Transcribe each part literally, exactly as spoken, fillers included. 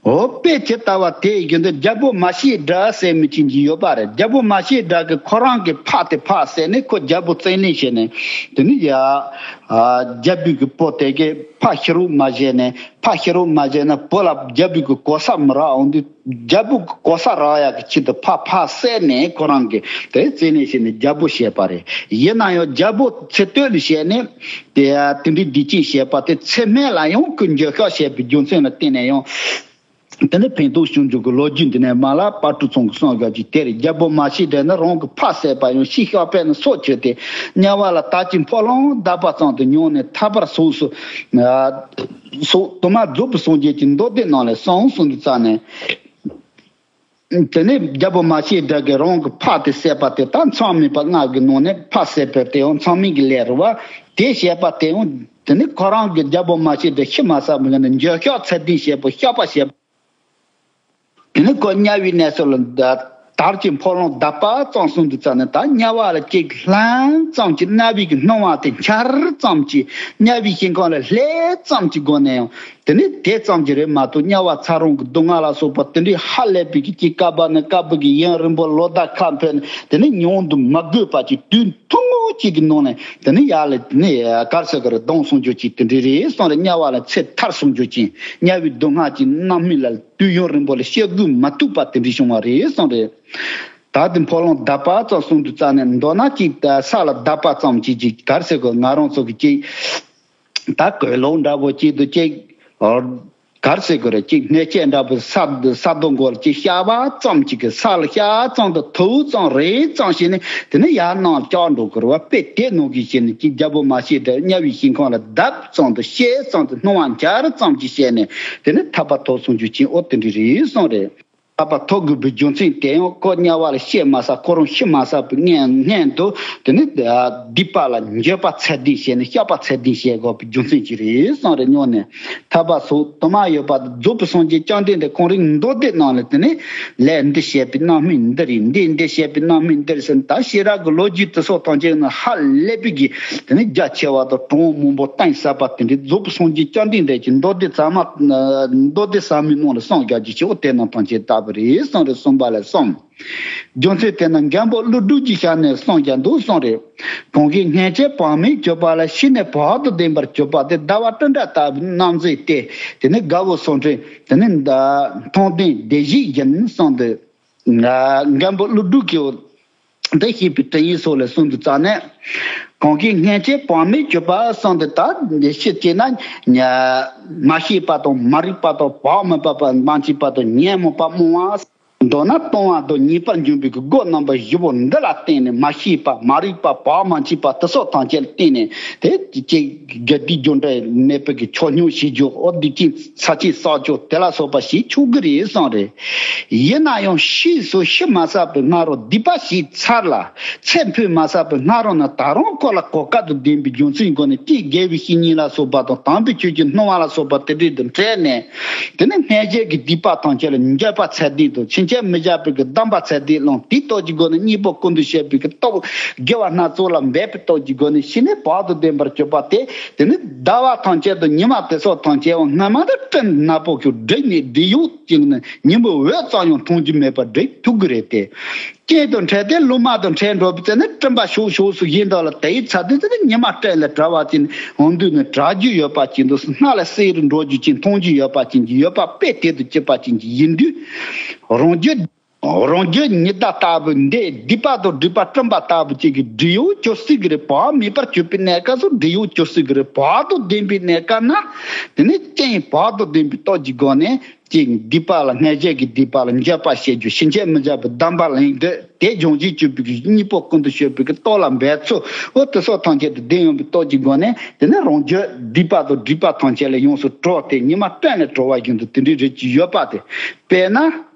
འོ་དཔེ་ཇི་ལྟ་བ་དེ་ཡི་རྒྱུ་འདི་རྒྱལ་པོ་མ་ཤེས་དགྲ་ཟེར་མི་ཅིག་ཅིག་ཡོད་པ་རེད། རྒྱལ་པོ་མ་ཤེས་དགྲ་གི་ཁོ་རང་གི་ཕ་དེ་ཕ་བསད་ནས་ཁོ་རྒྱལ་པོ་བཙན་ལེན་བྱས་ནས་དེ་ནི་ཡ་རྒྱལ་པོའི་གི་བུ་དེ་གི་ཕ་ཤི་རོགས་མ་བྱས་ནས་ཕ་ཤི་རོགས་མ་བྱས་ན་བུ་ལ་རྒྱལ་པོའི་གི་གོ་ས་མི་རག་འོང་དུས། རྒྱལ་པོ་གི་གོ་ས་རག་ཡག་གི་ཆེད་དུ་ཕ་ཕ་བསད་ནས་ཁོ་རང་གི་དེ་བཙན་ལེན་བྱས་ནས་རྒྱལ་པོ་བྱས་པ་རེད། ཡིན་ན་ཡང་རྒྱལ་པོ་ཚེ་སྟོད་ལ་བྱས་ནས་དེ་དེ་འདྲའི་སྡིག་ཅན་བྱས་པ་དེ་ཚེ་སྨད་ལ་ཡང་ཁོས་འགྱོད་བཤགས་བྱས་པའི་རྒྱུ་མཚན་ལ་བརྟེན་ནས་ཡང་དེ་ནི་ཕན་ཐོགས་བྱུང་འཇུག་གི་ལོ་རྒྱུས་འདི་ནས་མ་ལ་དཔལ་སྤྲུལ་ཚང་གི་གསུང་བཞག་ཅིག་དེ་རེད། རྒྱལ་པོ་མ་ཤེས་དགྲ་ནི་རང་གི་ཕ་བསད་པ་ཡང་ཤི་ཤག་པས་ན་སྲོག་གཅོད་དེ་དམྱལ་བ་ལ་དར་གྱི་ཕོ་ལོང་བརྡབས་པ་ཙམ་དུ་མྱོང་ནས་ཐར་པར་སོགས་སུ། སོགས་དུ་མ་རྫོགས་པའི་སངས་རྒྱས་ཀྱི་མདོ་སྡེ་རྣམས་ལས་གསུངས་གསུངས་དུས་ཙམ་ནས། དེ་ནས་རྒྱལ་པོ་མ་ཤེས་དགྲ་གིས་རང་གི་ཕ་དེ་བསད་པ་དེ་དག་མཚམས་མེད་པ་ལྔ་གི་ནང་ནས་ཕ་བསད་པ་དེ་ཡང་མཚམས་མེད་ཀྱི་ལས་རེད་བ། དེ་བྱས་པ་དེ་ཡང་དེ་ནི་ཁོ་རང་གི་རྒྱལ་པོ་མ་ཤེས་དགྲ་ཤི་མ་ཚར་བའི་ནང་ནས་འགྱོད་བཤགས་ཚད་ལྡན་བྱས་པ་བཤགས་པ་བྱས་པ། དེ་ནི་ཁོ་དམྱལ་བའི་གནས་སུ་ལ་དར་གྱི་ཕོ་ལོང་བརྡབས་པ་ཙམ་གསུངས་དུས་ཙམ་ནས། ད་དམྱལ་བ་ལ་ཅིག་ལྷན་ཙམ་གྱི་རྣ་བའི་གི་སྣང་བ་དེ་འཆར་ཙམ་གྱི་དམྱལ་བའི་ཞིང་ཁམས་ལ་ལྷན་ཙམ་གྱི་སྒོ་ནས་ཡང་དེ་ནི་དེ་ཙམ་གྱི་རེད་མ་གཏོགས། དམྱལ་བ་ཚ་རོང་གི་སྡུག་བསྔལ་ལ་སོགས་པ་དེ་འདྲའི་ཧ་ལས་པའི་གི་ཅིག་དཀའ་བ་ནས་དཀའ་བ་གི་ཡུན་རིང་པོ་ལོ་ཟླ་ཁ་འཕེན་ནས་དེ་ནི་མྱོང་དུ་མ་དགོས་པ་ཅིག་དུས་ཐུང་ངུ་ཅིག་གི་ནང་ནས་དེ་ནི་ཡར་ལ་དེ་ནི་ག་རེ་ཟེར་གི་རེད། སྡང་གསུང་རྒྱུ་ཅིག་དེ་འདྲ་རེད་གསུངས་རེད། དམྱལ་བ་ལ་ཚེ་ཐར་གསུང་རྒྱུ་ཅིག་དམྱལ་བའི་སྡུག་བསྔལ་གྱི་རྣམ་སྨིན་ལ་དུས་ཡུན་རིང་པོ་ལ་སྐྱེ་དགོས་མ་ཐུག་པ་དེ་འདྲ་བྱུང་བ་རེད་གསུངས་རེད། ད་དེ་ཕོ་ལོང་བརྡབས་པ་ཙམ་གསུངས་དུས་ཙམ་ནས། མདོར་ན་ཅིག་ས་ལ་བརྡབས་པ་ཙམ་ཅིག་ཅིག་ག་རེ་ཟེར་གི། ང་རང་ཚོ་གི་ཅིག་ད་གོས་ལོག་འདྲ་པོ་ཅིག་ཏུ་ཅིག་ག་རེ་ཟེར་གི་རེད། ཅིག་སྣེ་ཆས་འདྲ་པོ་ས་ས་རྡོ་མགོ་ལ་ཅིག་བཤགས་པ་ཙམ་ཅིག་གི་ས་ལ་བཤགས་ཙམ་དུ་ཐུག་ཙམ་རེ་ཙམ་བྱས་ནས་དེ་ནས་ཡར་ནང་བཅག་འགྲོ་གི་རེད་བ། དཔེ་དེ་ནང་གི་བྱས་ནས་ཅིག་རྒྱལ་པོ་མ་ཤེས་དགྲ་དམྱལ་བའི་ཞིང་ཁམས་ལ་བརྡབས་ཙམ་དུ་བཤགས་ཙམ་དུ་སྣང་བ་འཆར་ཙམ་ཅིག་བྱས་ནས་དེ་ནས་ཐར་པ་ཐོབ་གསུང་རྒྱུ་ཅིག་འོ་དེ་འདྲ་རེད་གསུངས་རེད། ཐར་པ་ཐོབ་དགོས་པའི་རྒྱུ་མཚན་དེ་ཡང་ཁོ་དམྱལ་བ་ལ་སྐྱེས་མ་ཚར། ཁོ་རང་ཤི་མ་ཚར་བའི་སྔོན་སྔོན་དུ་དེ་ནི་སྡིག་པ་ལ་འགྱོད་པ་ཚད་ལྡན་བྱས་ནས་བཤགས་པ་ཚད་ལྡན་བྱེད་དགོས་པའི་རྒྱུ་མཚན་ཅིག་རེད་གསུངས་རེད། སྨྱོ་ནས་ཐར་པ་སོགས་དུ་མ་ཡོད་པ་རྫོགས་པའི་སངས་རྒྱས་བཅོམ་ལྡན་འདས་ཁོང་རང་མདོ་སྡེ་རྣམས་ལས་དེ་ནི་ལས་འདི་བྱས་པའི་རྣམ་སྨིན་འདི་རེད། འདི་འདི་བྱས་པའི་རྣམ་སྨིན་འདི་རེད་ཟེར་ནས། ད་ཤེས་རབ་ཀྱི་ལོ་རྒྱུས་དེ་སོགས་ཐམས་ཅད་ནི་ཧ་ལས་པའི་གི་དེ་ནི་རྒྱ་ཆེ་བ་དང་གྲངས་མང་པོ་གཏིང་ཟབ་པ་དེ་འདྲའི་རྫོགས་པའི་སངས་རྒྱས་བཅོམ་ལྡན་འདས་ཀྱི་མདོ་སྡེ་ཟབ་མ་མདོ་སྡེ་ཟབ་མོའི་ནང་ལ་གསུངས་བཞག་རྒྱུ་ཞིག་འོ་དེ་རྣམས་ཐམས་ཅད་ལྟ་བུ་རེད་གསུངས་རེད། གསུམ་པ་ལ་གསུངས། རྒྱུ་མཚན་དེ་ནི་མགོན་པོ་ཀླུ་སྒྲུབ་ཀྱི་ཞལ་ནས་གསུངས་ཀྱང་འདུག་གསུངས་རེད། གང་གིས་སྔོན་ཆད་བག་མེད་གྱུར་པ་ལ་ཤི་ནས་བག་ཏུ་ལྡན་པར་གྱུར་པ་དེ་ཟླ་བ་སྤྲིན་བྲལ་ལྟ་བུའི་རྣམ་འཛེས་ཏེ། དེ་ནི་དགའ་བོ་སོགས་འཕྲིན་དེ་ནི་མཐོང་ལྡན་བདེ་གཤེགས་ཡིན་གསུངས་ཏེ། མགོན་པོ་ཀླུ་སྒྲུབ་ཀྱིས་འདི་ཞེས་པའི་དྲི་ཡིག་སོགས་ལས་གསུངས་འདུག་ཙ་ནས། གང་གིས་སྔོན་ཆད་བག་མེད་གྱུར་པ་གསུངས་ཏེ། ད་འདི་ཕྱི་བྱས་ན་མ་ཤེས་པ་དང་མ་རིག་པ་དང་བག་མེད་པ་མ་མཆིས་པ་དང་ཉོན་མོངས་པ་རྨོངས་པ། མདོར་ན་ལྟུང་བ་དང་ཉེས་པར་འགྱུར་བའི་སྒོ་རྣམ་པ་བཞི་པོ་འདི་ལ་བརྟེན་ནས་མ་ཤེས་པ་མ་རིག་པ་བག་མ་མཆིས་པ་དེ་སོགས་ཐམས་ཅད་ལ་བརྟེན་ནས་དེ་ཅིག་དགེ་སྡིག་རྒྱུ་འབྲས་མེད་པའི་གི་ཆོས་ཉམས་བྱེད་རྒྱུ། འོ་སྡིག་ཅན་ཚར་གཅོད་བསགས་རྒྱུ་དེ་ལ་སོགས་པ་ཞིག་ཆོག་གི་རེད་གསུངས་རེད། ཡིན་ན་ཡང་ཕྱིས་སུ་ཤི་མ་ཚར་བའི་སྔ་རོ་སྡིག་པ་བྱས་ཚར་ལ་ཚེ་འཕོས་མ་ཚར་བའི་སྔ་རོ་ན་ད་རུང་ཁོ་ལ་གོ་སྐབས་དང་ལྡན་པའི་རྒྱུ་མཚན་སྒོ་ནས་ཅིག་དགེ་བའི་བཤེས་གཉེན་ལ་སོགས་པ་དང་དམ་པའི་ཆོས་ཀྱི་སྣང་བ་ལ་སོགས་པ་དེ་འདྲའི་དང་འཕྲད་ནས། དེ་ནས་སྔོན་ཆད་ཀྱི་སྡིག་པ་ཐམས་ཅད་ལ་འགྱོད་པ་ཚད་ལྡན་དང་ཕྱིན་ཆད་མི་བྱ་བའི་གི་སྡོམ་པ་ཚད་ལྡན་བླངས། དེའི་སྟོབས་ཀྱི་སྒོ་ནས་གཉེན་པོ་ཀུན་ཏུ་སྤྱོད་པའི་གི་སྟོབས། དགེ་བ་སྣ་ཚོགས་ལ་འབད་པའི་སྟོབས་ཀྱི་སྒོ་ནས་ཤི་ནས་བག་ཏུ་ལྡན་པར་གྱུར་པ་དེ། དེ་ནི་ཟླ་བ་ཐམས་ཅད་དང་ཉི་མ་དེ་སོགས་ཐམས་ཅད་སྔ་མ་དང་སྤྲིན་ནག་པོ་ཁྱོད་བསྒྲིབས་ནས་བསྒྲིབས་ཡོད་ཅིང་ནི་ཉིན་མོའི་འོད་ཙམ་ཡང་མཐོང་རྒྱུ་མེད་པར་བསྒྲིབས་ཐུབ་ཀྱི་རེད་དེ། རྐྱེན་དང་འཕྲད་དེ་ལུང་མ་དང་འཕྲད་འགྲོ་བའི་ཚེ་ནི་སྤྲིན་པ་ཤོག་ཤོག་སུ་ཡིན་དག་ལ་དེའི་ཚ་དུས་ཚོད་ནི་ཉི་མ་སྤྲིན་ལས་བྲལ་བ་ཅན་འོང་དུས་ནི་དྲག་རྒྱུ་ཡོད་པ་ཅན་དུ་སྣང་ལ་གསལ་རུ་འགྲོ་རྒྱུ་ཅན་མཐོང་རྒྱུ་ཡོད་པ་ཅན་གྱི་ཡོད་པ་དཔེ་དེ་དུ་སྐྱེས་པ་ཅན་གྱི་ཡིན་དུས། རང་རྒྱུད་རང་རྒྱུད་ཉི་ཟླ་ལྟ་བུ་འདི་སྡིག་པ་དང་སྒྲིབ་པ་སྤྲིན་པ་ལྟ་བུ་ཅན་གྱི་སྒྲིབ་གཡོགས་གྱུར་སྲིད་ཀྱི་རེད། བག་མེད་པར་གྱུར་པའི་གནས་སྐབས་སུ་སྒྲིབ་གཡོགས་གྱུར་སྲིད་ཀྱི་རེད། བག་ཏུ་ལྡན་པའི་གནས་སྐབས་ན་དེ་ནི་རྐྱེན་བག་ཏུ་ལྡན་པའི་སྟོབས་ཀྱི་སྒོ་ནས། ཅིག་སྡིག་པ་ལ་སྔོན་ཆད་ཀྱི་སྡིག་པ་ལ་འགྱོད་པ་བྱེད་རྒྱུ། ཕྱིན་ཆད་མི་བྱ་བའི་སྡོམ་པ་ལེན་འདོད། དེ་སྦྱོང་བྱེད་བཅུག་པའི་གི་གཉེན་པོ་ཀུན་ཏུ་སྤྱོད་པའི་གི་སྟོབས་ལ་འབད་ཚུལ། འོ་དེ་སོགས་ཐམས་ཅད་དུ་ལྡན་ཡོང་བའི་སྟོབས་ཀྱི་སྒོ་ནས་དེ་ནས་རང་རྒྱུད་སྡིག་པ་དང་སྒྲིབ་པ་ཐམས་ཅད་ལས་ཡོངས་སུ་གྲོལ་ཏེ་ཉི་མ་སྤྲིན་ལས་གྲོལ་བ་བཞིན་དུ་དེ་འདྲའི་རིགས་ཀྱི་ཡོད་པ་དེ། དཔེར་ན།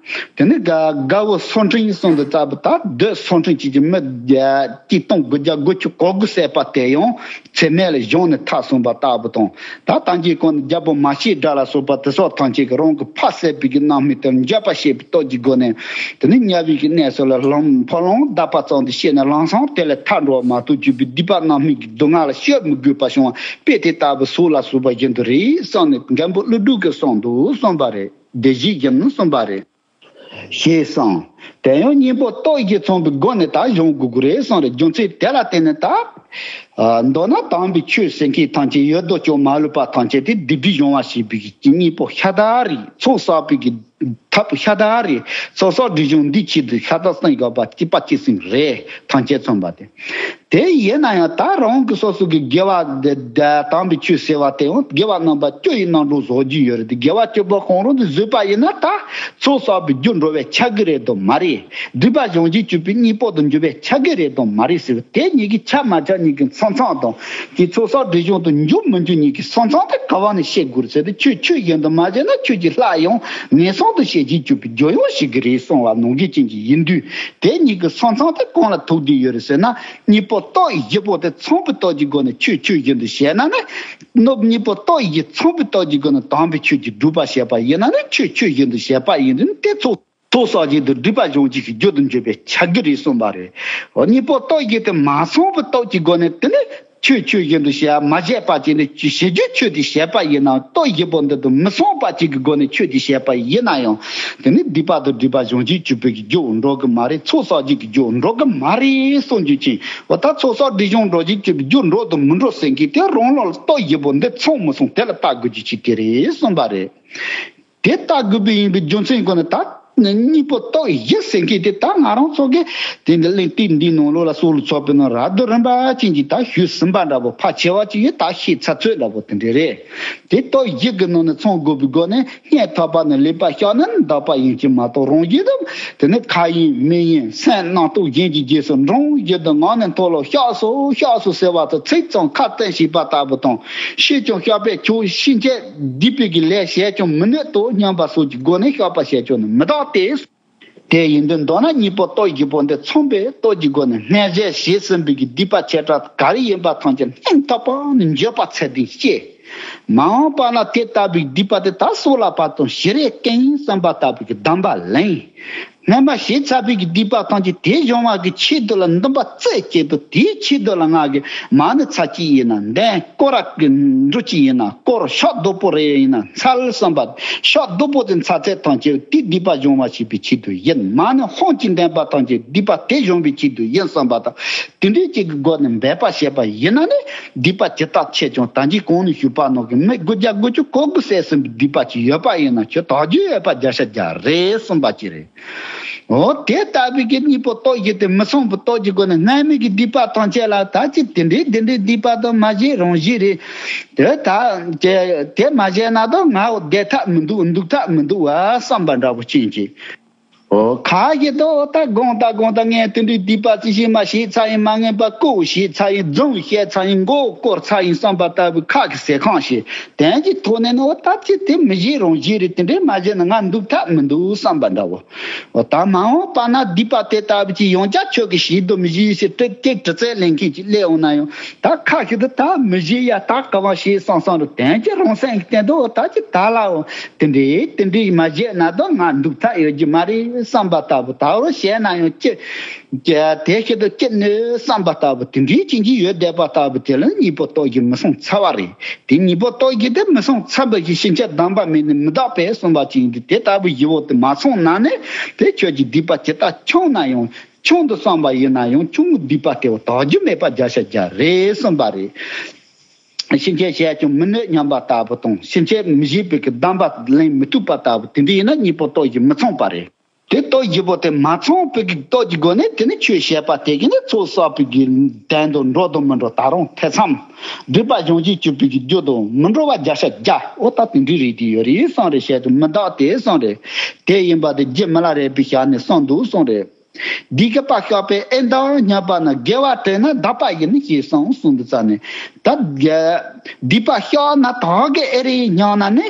དེ་ནི་དགའ་དགའ་བོ་སོ་འཕྲེང་གསུང་དུ་ལྟ་བུ་དག་སྡོད་སོ་འཕྲེང་བཅས་ཀྱི་མི་བརྒྱ་སྟོང་དགུ་བརྒྱ་དགུ་བཅུ་གོ་དགུ་བསད་པ་དེ་ཡང་ཚེ་སྨད་ལ་གཞུང་ནས་ཐག་སོང་བ་ལྟ་བུ་དང་། ད་ལྟ་གྱི་སྐོར་ནས་རྒྱལ་པོ་མ་ཤི་དགྲ་ལ་སོགས་པ་དེ་སོགས་ཐམས་ཅད་ཀྱིས་རང་གི་ཕ་བསད་པའི་གི་རྣམ་སྨིན་དེར་འགྱོད་པ་བྱེད་པའི་སྟོབས་ཀྱི་སྒོ་ནས། དེ་ནི་དམྱལ་བའི་གི་གནས་སུ་ལ་ལྷུང་ཕོ་ལྷུང་བརྡབ་པ་ཙམ་དུ་ཤེས་ནས་ལམ་སང་དེ་ལས་ཐར་འགྲོ་བ་མ་གཏོགས་སྤྱོད་པའི་སྡིག་པ་རྣམ་སྨིན་གྱི་སྡུག་བསྔལ་ལ་སྤྱོད་མི་དགོས་པ་བྱུང་བ་དཔེ་དེ་ལྟ་བུ་སོགས་ལ་སོགས་པ་བཞིན་དུ་རེད་གསུངས་ནས་མགོན་པོ་ཀླུ་སྒྲུབ་ཀྱིས་གསུངས་འདུག་གསུངས་པ་རེད། སྡེ་བཞི་བཞིན་གསུངས་པ་རེད། ཞེས་གསུངས། དེ་ཡང་གཉེན་པོ་སྟོབས་བཞི་ཚང་བའི་སྒོ་ནས་ད་སྦྱོང་དགོས་ཀྱི་རེད་གསུངས་རེད། རྒྱུ་མཚན་དེ་ལ་བརྟེན་ནས་ད། ཨ། མདོར་ན་དམ་པའི་ཆོས་ཟེར་མཁན་ཐམས་ཅད་ཡོད་དོ་ཅོག་མ་ལུས་པ་ཐམས་ཅད་དེ་སྡིག་པའི་སྦྱོང་བ་བྱེད་པའི་གི་གཉེན་པོ་ཤ་སྟག་རེད། ཚོགས་བསགས་པའི་གི་ཐབས་ཤ་སྟག་རེད། ཚོགས་བསགས་སྒྲིབ་སྦྱོང་འདིའི་ཆེད་དུ་ཤ་སྟག་གསུམ་ཡོད་པ་གཅིག་པ་གཅིག་སེམས་རེད། ཐམས་ཅད་མཚོན་པ་དེ། དེ་ཡིན་ན་ཡང་ད་རང་གི་སོ་སོ་གི་དགེ་བ་དེ་དེ་དམ་པའི་ཆོས་ཟེར་བ་དེ་ཡང་དགེ་བ་རྣམ་པ་བཅུ་ཡི་རྣམ་གྲངས་བཟོ་རྒྱུ་ཡོད་རེད་དེ། དགེ་བ་བཅུ་པོ་གང་རུང་དེ་བཟོས་པ་ཡིན་ན་ད་ཚོགས་བསགས་པའི་རྒྱུར་འགྲོ་བའི་ཆ་གི་རེད་དམ་མ་རེད། སྡིག་པ་སྦྱང་བྱེད་སྤྱོད་པའི་གཉེན་པོ་དུ་འགྱུར་བའི་ཆ་གི་རེད་དམ་མ་རེད་ཟེར་བ་དེ་གཉིས་ཀྱི་ཆ་མ་ཆ་གཉིས་ཀྱི་མཚམས་མཚམས་དང་དེ་ཚོགས་བསགས་སྒྲིབ་སྦྱོང་དུ་འགྱུར་མི་འགྱུར་གཉིས་ཀྱི་མཚམས་མཚམས་དེ་ག་བ་ནས་བཤད་དགོས་རེད་ཟེར་ཏེ། ཆོས་ཆོས་བཞིན་དུ་མ་བྱས་ན་ཆོས་ཀྱི་ལྷ་ཡང་ངན་སོང་དུ་བྱེད་བྱེད་སྤྱོད་པའི་རྒྱུ་ཡང་ཞིག་གི་རེད་གསུངས་པ་ནང་བཞིན་ཅན་གྱི་ཡིན་དུས། དེ་གཉིས་ཀྱི་མཚམས་མཚམས་དེ་གང་ལ་ཐུག་བསྡད་ཡོད་རེད་ཟེར་ན། གཉེན་པོ་སྟོབས་བཞི་པོ་དེ་ཚང་བའི་སྟོབས་ཀྱི་སྒོ་ནས་ཆོས་ཆོས་བཞིན་དུ་བྱས་ན་ནི། གནོད་གཉེན་པོ་སྟོབས་བཞི་ཚང་བའི་སྟོབས་ཀྱི་སྒོ་ནས་དམ་པའི་ཆོས་ཀྱི་སྒྲུབ་པ་བྱས་པ་ཡིན་ན་ནི་ཆོས་ཆོས་བཞིན་དུ་བྱས་པ་ཡིན་དུས་དེ་ཚོ་ཚོགས་བསགས་བཞིན་དུ་སྒྲིབ་པ་སྦྱོང་བྱེད་ཀྱི་རྒྱུ་དུ་འགྱུར་བའི་ཆ་གི་རེད་གསུངས་པ་རེད། འོ་གཉེན་པོ་སྟོབས་བཞི་དེ་མ་ཚང་བའི་སྟོབས་ཀྱི་སྒོ་ནས་དེ་ནི་ཆོས་ཆོས་བཞིན་དུ་བྱས་མ་བྱས་པ་ཅིག་ནི་བྱེད་རྒྱུ་ཆོས་དེ་བྱས་པ་ཡིན་ན་སྟོབས་བཞི་པོ་འདི་དང་མི་ཚང་བ་ཅིག་གི་སྒོ་ནས་ཆོས་དེ་བྱས་པ་ཡིན་ན་ཡང་དེ་ནི་སྡིག་པ་དང་སྒྲིབ་པ་སྦྱོང་བྱེད་སྤྱོད་པའི་རྒྱུ་འགྲོ་གི་མ་རེད། ཚོགས་བསགས་བྱེད་ཀྱི་རྒྱུ་འགྲོ་གི་མ་རེད་གསུངས་རྒྱུ་ཅན། འོ་ད་ཚོགས་བསགས་སྒྲིབ་སྦྱོང་འགྲོ་བྱེད་སྤྱོད་པའི་རྒྱུ་འགྲོ་དང་མི་འགྲོ་ཟེར་མཁན་དེ་རང་ལོགས་ལ་སྟོབས་བཞི་པོ་འདི་ཚང་མི་ཚང་དེ་ལ་བལྟ་དགོས་རྒྱུ་ཅིག་དེ་རེད་གསུངས་པ་རེད། དེ་ལྟ་དགོས་པའི་ཡིན་པའི་རྒྱུ་མཚན་ཀུན་ནི་ད་གཉེན་པོ་སྟོབས་བཞི་ཟེར་མཁན་དེ་ད་ང་རང་ཚོ་གི་དེ་འདི་གླེང་དེབ་འདིའི་ནང་ལོགས་ལ་སྲོག་ལ་ཚོགས་པའི་ནང་ར་སྡོད་རིམ་པ་ཅན་གྱི་ད་ཞུས་ཟིན་པ་འདྲ་པོ་ཕལ་ཆེ་བ་ཅིག་ཡོད། ད་ཤེས་ཚར་ཚོད་འདྲ་པོ་དེ་འདྲ་རེད། དེ་སྟོབས་བཞི་གི་ནང་ནས་ཚང་དགོས་པའི་སྒོ་ནས་སྙིང་ཐག་པ་ནས་ལེགས་པར་བཤགས་ན་འདག་པ་ཡིན་གྱི་མ་གཏོགས་རང་བཞིན་དུ་དེ་ནི་ཁ་ཡིན་མིག་ཡིན་སེམས་རྣམ་རྟོག་གཞན་གྱི་རྗེས་སུ་འབྲང་བཞིན་དུ་ངག་ནས་མཐོལ་ལོ་བཤགས་སོ་བཤགས་སོ་ཟེར་བ་དང་ཚིག་ཙམ་ཁ་བཙན་བྱས་པ་ལྟ་བུ་དང་། ཤེས་ཀྱང་བཤགས་པས་ཆོག་ཕྱིན་ཆད་སྡིག་པའི་གི་ལས་བྱས་ཀྱང་མི་ནུས་དོ་སྙམ་པ་སོགས་ཀྱི་སྒོ་ནས་བཤགས་པ་བྱས་ཀྱང་ནི་མི་དག་སྟེ། དེ་ཡིན་དུས་མདོར་ན་གཉེན་པོ་སྟོབས་བཞི་པོ་འདི་ཚང་བའི་སྟོབས་ཀྱི་སྒོ་ནས་སྔོན་བྱས་བྱས་ཟིན་པའི་གི་སྡིག་པ་ཆེ་ཕྲ་ག་རེ་ཡིན་པ་ཐམས་ཅད་སྙིང་ཐག་པ་ནས་འགྱོད་པ་ཚད་ལྡན་སྐྱེས། མ་འོངས་པ་ན་དེ་ལྟ་བུའི་སྡིག་པ་དེ་ད་སྲོག་ལ་བབ་དང་ཞིག་རེ་སྐྱེ་ཡིན་བསམ་པ་ལྟ་བུའི་གི་གདམས་པ་ལེན། སྔོན་མ་བྱས་ཚར་བའི་གི་སྡིག་པ་ཐམས་ཅད་དེ་སྦྱོང་བ་གི་ཆེད་དུ་ལ་འདུན་པ་རྩེ་གཅིག་ཏུ་དེའི་ཆེད་དུ་ལ་ང་གི་མ་ཎི་ཚར་གཅིག་ཡིན་ན་འདོན། སྐོར་ར་གི་འགྲོ་གཅིག་ཡིན་ན་སྐོར་ཕྱག་རྡོག་པོ་རེ་ཡིན་ན་འཚལ་བསམ་པ། ཕྱག་རྡོག་པོ་དེ་འཚལ་ཚད་ཐམས་ཅད་དེ་སྡིག་པ་སྦྱོང་བ་བྱེད་པའི་ཆེད་དུ་ཡིན། མ་ཎི་ཧོན་གྱིས་འདོན་པ་ཐམས་ཅད་སྡིག་པ་དེ་སྦྱོང་བའི་ཆེད་དུ་ཡིན་བསམ་པ་དང་། དེ་འདྲའི་གཅིག་གི་སྒོ་ནས་འབད་པ་བྱས་པ་ཡིན་ན་ནི་སྡིག་པ་ཇི་ལྟར་ཆེ་ཀྱང་ད་གིན་གོང་ནས་ཞུས་པ་ནང་གི་མི་དགུ་བརྒྱ་དགུ་བཅུ་གོ་དགུ་བསད་ཟིན་པའི་སྡིག་པ་ཅིག་ཡོད་པ་ཡིན་ན་ཁྱོད་དག་རྒྱུ་ཡོད་པ་བརྒྱ་ཆ་བརྒྱ་རེད་གསུངས་པ་ཅིག་རེད། འོ་དེ་ལྟ་བུའི་གི་གཉེན་པོ་སྟོབས་བཞི་དེ་མི་ཚང་བའི་སྟོབས་ཀྱི་སྒོ་ནས་སྔར་མའི་གི་སྡིག་པ་ཐམས་ཅད་ལ་ད་ཅི་དེ་འདྲའི་དེ་འདྲའི་སྡིག་པ་དང་མ་བྱས་རང་བཞིན་རེད། དེ་ད་དེ་དེ་མ་བྱས་ན་ད་ང་བསྡད་ཐབས་མི་འདུག་འདུག་ཐབས་མི་འདུག་བ་བསམ་པ་འདྲ་པོ་ཅན་གྱི། འོ་ཁ་ཞིག་ཏུ་ད་དགོང་དག་དགོང་དག་ངས་དེ་འདྲའི་སྡིག་པ་ཅི་ཞིག་མ་བྱས་ཚར་ཡིན། མ་ངན་པ་ཀུ་བྱས་ཚར་ཡིན། རྫུན་བཤད་ཚར་ཡིན། མགོ་བསྐོར་ཚར་ཡིན་བསམ་པ་ལྟ་བུའི་ཁ་གི་ཟས་ཁང་ཞིག་དོན་གྱི་ཐོག་ནས་ནི་འོ་ད་ཅི་དེ་མི་བྱེད་རང་བཞིན་རེད། དེ་འདྲའི་མ་བྱས་ན་ང་འདུག་ཐབས་མི་འདུག་བསམ་པ་འདྲ་བོ། འོ་ད་མ་འོངས་པ་ན་སྡིག་པ་དེ་ལྟ་བུ་ཅིག་ཡང་བསྐྱར་ཁྱོད་ཀྱིས་བྱེད་དུ་མི་བྱེད་ཟེར་ཏིག་ཏིག་དྲི་རྩད་ལེན་མཁན་ཅིག་སླེབས་འོང་ན་ཡང་ད་ཁ་ཞིག་ཏུ་ད་མི་བྱེད་ཡ་ད་ག་བ་བྱེད་བསམ་བསམ་རུ་དོན་གྱི་རང་སེམས་ཀྱི་སྟེང་དུ་འོ་ད་ཅི་ད་ལའོ་དེ་འདྲའི་དེ་འདྲའི་མ་བྱས་ན་ད་ང་འདུག་ཐབས་ཡོད་ཀྱི་མ་རེད་བསམ་པ་ལྟ་བུ། ད་རུ་བྱས་ན་ཡང་ཅི་དེ་ཞིག་ཏུ་ཅི་ནུས་བསམ་པ་ལྟ་བུ་དེ་འདྲའི་ཅི་འཇིག་ཡོད་བསྡད་པ་ལྟ་བུ་དེ་ལ་གཉེན་པོ་སྟོབས་ཀྱིས་མི་སྲུང་ཚར་བ་རེད། དེ་གཉེན་པོ་སྟོབས་ཀྱིས་དེ་མི་སྲུང་ཚར་བ་ཞིག་ཕྱིན་ཆད་གདམས་པ་མེད་ནས་མི་དག་པས་གསུངས་པ་ཅིག་ཡིན་དུས་དེ་ལྟ་བུ་ཞི་བོ་དེ་མ་སྲུང་ན་ནི་དེ་ཁྱོད་ཀྱི་སྡིག་པ་ཇི་ལྟར་ཆུང་ན་ཡང་ཆུང་དུ་བསམ་པ་ཡིན་ན་ཡང་ཆུང་ངུ་སྡིག་པ་དེ་བ་དག་རྒྱུ་མེད་པ་བརྒྱ་ཆ་བརྒྱ་རེད་གསུངས་པ་རེད། ཕྱིན་ཆད་བྱས་ཀྱང་མི་ནུས་སྙམ་པ་ལྟ་བུ་དང་ཕྱིན་ཆད་མི་བྱེད་པའི་གི་གདམས་པ་ལེན་མི་ཐུབ་པ་ལྟ་བུ་དེ་འདྲ་ཡིན་ན་གཉེན་པོ་སྟོབས་ཀྱིས་མི་ཚུགས་པ་རེད། དེ་སྟོབས་བཞི་པོ་དེ་མ་ཚང་བའི་གི་སྟོབས་ཀྱི་སྒོ་ནས་དེ་ནི་ཆོས་བཤད་པ་དེ་གིས་ནི་ཚོགས་བསགས་པའི་གི་དོན་དུ་འགྲོ་དང་མི་འགྲོ་ད་རུང་ཐེ་ཚོམ། སྒྲིབ་པ་སྦྱོང་བྱེད་སྤྱོད་པའི་གི་རྒྱུ་དང་མི་འགྲོ་བ་བརྒྱ་ཆ་བརྒྱ། འོ་ད་དེ་འདྲའི་རིགས་དེ་ཡོད་རེད་གསུངས་རེད། བཤད་དུ་མི་འདག་དེ་གསུངས་རེད། དེ་ཡིན་པ་དེ་རྗེ་མི་ལ་རས་པའི་ཞལ་ནས་གསུངས་འདུག་གསུངས་རེད། སྡིག་པ་བཤགས་པས་ཨེ་འདག་སྙམ་པ་ན་དགེ་བ་དྲན་ན་འདག་པ་ཡིན་ཞེས་གསུངས་གསུངས་འདུག་ཙ་ནས་ད་སྡིག་པ་བཤགས་ན་དག་གི་ཨེ་རེད་སྙམ་ན་ནི།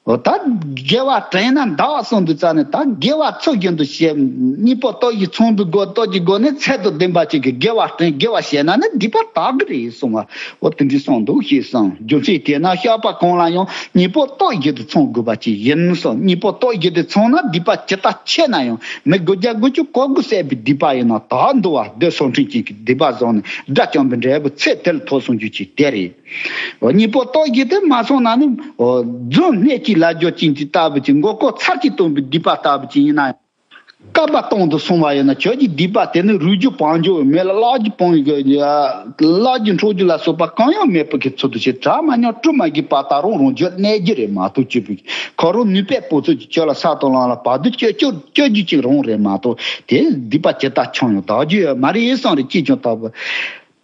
འོ་ད་དགེ་བ་དྲན་ན་འདག་གསུངས་དུས་ཙ་ནས། ད་དགེ་བ་ཚུལ་བཞིན་དུ་བྱེད། གཉེན་པོ་སྟོབས་བཞི་ཚོང་དུ་དགོས། སྟོབས་ཀྱི་སྒོ་ནས་ཚད་དུ་ལྡན་པ་ཅིག་གིས་དགེ་བ་དྲན། དགེ་བ་བྱས་ན་ནི་སྡིག་པ་དག་གི་རེད་གསུངས་པ། འོ་དེ་འདྲ་གསུངས་འདུག་ཞེས་གསུངས། རྒྱུ་མཚན་དེས་ན་བཤགས་པ་གང་ལ་ཡང་གཉེན་པོ་སྟོབས་བཞི་དེ་ཚོང་དགོས་པ་ཅིག་ཡིན་གསུངས། གཉེན་པོ་སྟོབས་བཞི་དེ་ཚོང་ན་སྡིག་པ་ཇི་ལྟར་ཆེ་ན་ཡང་མི་དགུ་བརྒྱ་དགུ་བཅུ་གོ་དགུ་བསད་པའི་སྡིག་པ་ཡིན་ན། དག་འདུལ་བ་སྡེ་སྲོག་ཕྲེང་ཅན་གྱི་སྡིག་པ་བཟུང་ནས་དགྲ་བཅོམ་པའི་འབྲས་བུ་ཚེ་དེ་ལ་ཐོབ་གསུངས་རྒྱུ་ཅིག་དེ་རེད། འོ་གཉེན་པོ་སྟོབས་བཞི་དེ་མ་ཚང་ན་ནི། འོ་རྫུན་སྣོད་ཀྱི་ལབ་རྒྱུ་ཅན་དེ་ལྟ་བུ་ཅིག་མགོ་སྐོར་ཚར་གཅིག་བཏང་བའི་སྡིག་པ་ལྟ་བུ་ཅིག་ཡིན་ན། བསྐལ་པ་སྟོང་དུ་སོང་བ་ཡིན་ན། ཁྱོད་ཀྱི་སྡིག་པ་དེ་ནི་རིགས་རྒྱུད་སྤང་རྒྱུ་མེད་ལ། ལྷ་རྒྱུད་སྤང་རྒྱུ། ལྷ་རྒྱུད་འཕྲོག་རྒྱུ་ལ་སོགས་པ་གང་ཡང་མེད་པ་གི་ཚུལ་དུ་བྱས། གྲ་མ་ཉམས་དྲི་མ་གོས་པ་ལྟར་རང་རང་རྒྱུད་གནས་རྒྱུ་རེད་མ་གཏོགས། སྤྱོད་པའི་ཁོ་རང་ནུས་པས་པོ་ཚོད་ཀྱིས་ཁྱོད་ལ་ས་དང་ལམ་ལ་བར་དུ་སྤྱོད་སྤྱོད་སྤྱོད་རྒྱུ་ཅིག་རང་རེད་མ་གཏོགས། དེ་སྡིག་པ་ཇི་ལྟར་ཆུང་ཡང་དག་རྒྱུ་ཡོད་མ་རེད་གསུངས་རེད། ཅི་བྱུང་ལྟ་བུ།